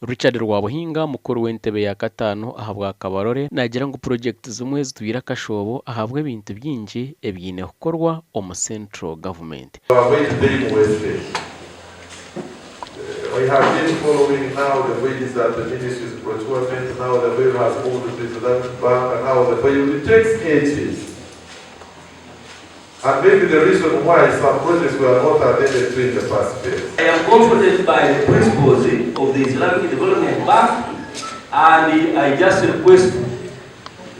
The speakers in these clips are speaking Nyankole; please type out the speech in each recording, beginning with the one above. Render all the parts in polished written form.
Richard Rwabuhinga, mukuru w'entebe ya kataano ahabwa Kabarole naagira ngu purogyekiti zimwe zitwire akashoobo ahabw'ebintu bingi ebiine kukorwa omu Central Government. To avoid time wastage, we have been following now the way is that the ministry's procurement, now the way has moved to Islamic Bank, and now the way it takes ages. And maybe the reason why some projects were not attended to in the first place. I am comforted by the principles of the Islamic Development Bank and I just request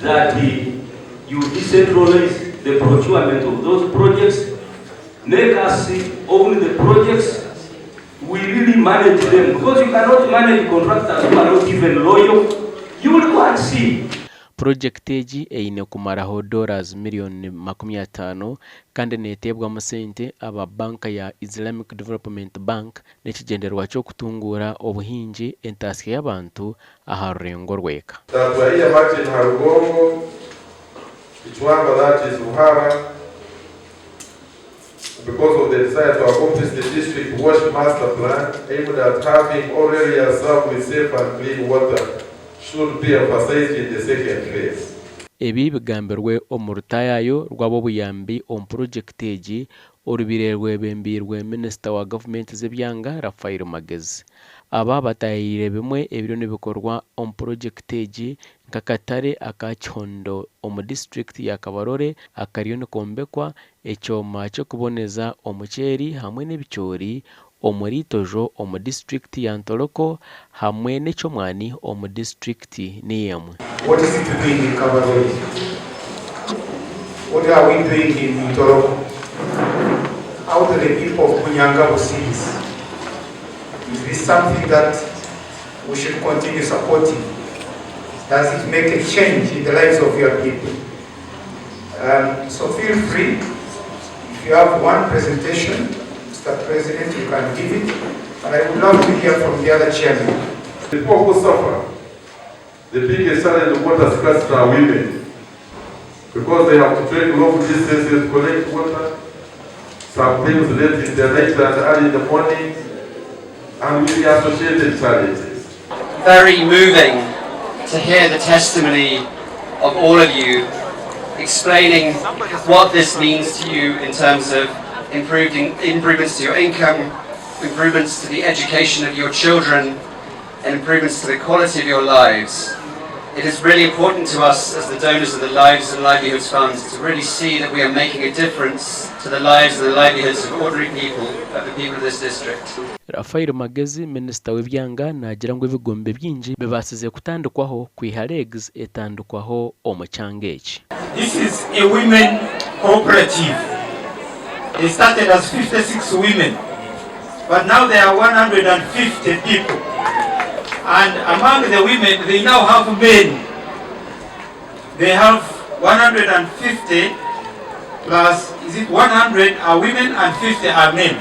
that you decentralize the procurement of those projects, make us own the projects, we really manage them because you cannot manage contractors who are not even loyal. You will go and see. Purogyekiti egi eine kumaraho dollars miriyoni 50 kandi neteebwamu sente aba banka ya Islamic Development Bank n'ekigyendererwa ky'okutunguura obuhingi, entaasya y'abantu aha rurengo rw'eka. That were here Martin Harugongo, Kichwamba that is Ruhara, because of the desire to accomplish the district wash master plan aimed at having all areas served with safe and clean water should be emphasized in the second phase. Ebi bigambirwe omu rutaayaayo rw'ab'obuyambi omu purogyekiti egi orubaire rwebembeirwe minisita wa gavumenti z'ebyanga, Raphael Magezi. Aba bataayaayire bimwe ebiriyo nibikorwa omu purogyekiti egi nk'akatare aka Kihondo omu disiturikiti ya Kabarole akariyo nikombekwa, ekyoma ky'okuboneza omuceeri hamwe n'ebicoori omuri Itojo omu disiturikiti ya Ntoroko hamwe n'eky'omwani omu disiturikiti niyo emwe. What is it doing in Kabarole? What are we doing in Ntoroko? How do the people of Bunyangabo see this? Is this something that we should continue supporting? Does it make a change in the lives of your people? So feel free, if you have one presentation, Mr. President, you can give it, but I would love to hear from the other chairman. The people who suffer the biggest challenge of water scarcity are women because they have to trek long distances to collect water, sometimes late in the night and early in the morning, and with the associated challenges. Very moving to hear the testimony of all of you explaining what this means to you in terms of improving, improvements to your income, improvements to the education of your children, and improvements to the quality of your lives. It is really important to us as the donors of the Lives and Livelihoods Fund to really see that we are making a difference to the lives and the livelihoods of ordinary people, of the people of this district. Raphael Magezi, Minisita w'ebyanga naagira ngu ebigombe bingi bibaasize kutandikwaho kwiha legs etandikwaho omu kyanga eki. This is a women cooperative. They started as 56 women, but now they are 150 people. And among the women, they now have men. They have 150 plus, is it 100 are women and 50 are men.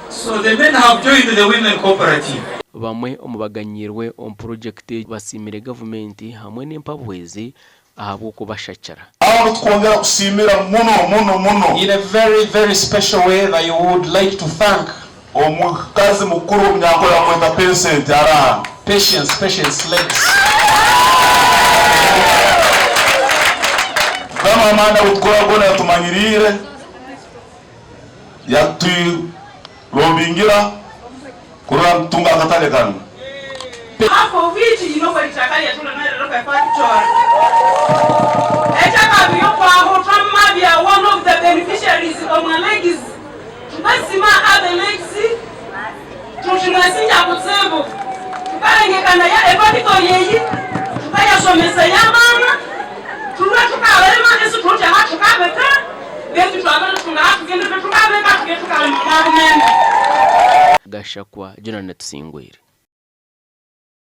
So the men have joined the women cooperative. Bamwe omu baganyiirwe omu purogyekiti basiimire gavumenti hamwe n'empabuhwezi ahabw'okubashakira. Aho nitukwongera kusiimira muno muno muno. In a very very special way that you would like to thank. Omukazi mukuru omunyankore bamweta Patience araha? Patience, Patience ladies. Ganu amaani agu tukora goona yatumanyiriire, yatulobingira kurora ngu tutunga akatare kanu. Half of it yine factory. Ekyakabiri okwahutwa mabya one of the beneficiaries omwa legs tukasima abe legs tuti mwasinja kutsibu tukalengekanaya efactory eyi tukayasomesa y'abaana tulwe tukabarema esi tuti aha tukabeka betu twabiritunga aha tugendere tukabeka tuge tukalima omwa bunene. Gashakwa Jonah Tusingwire.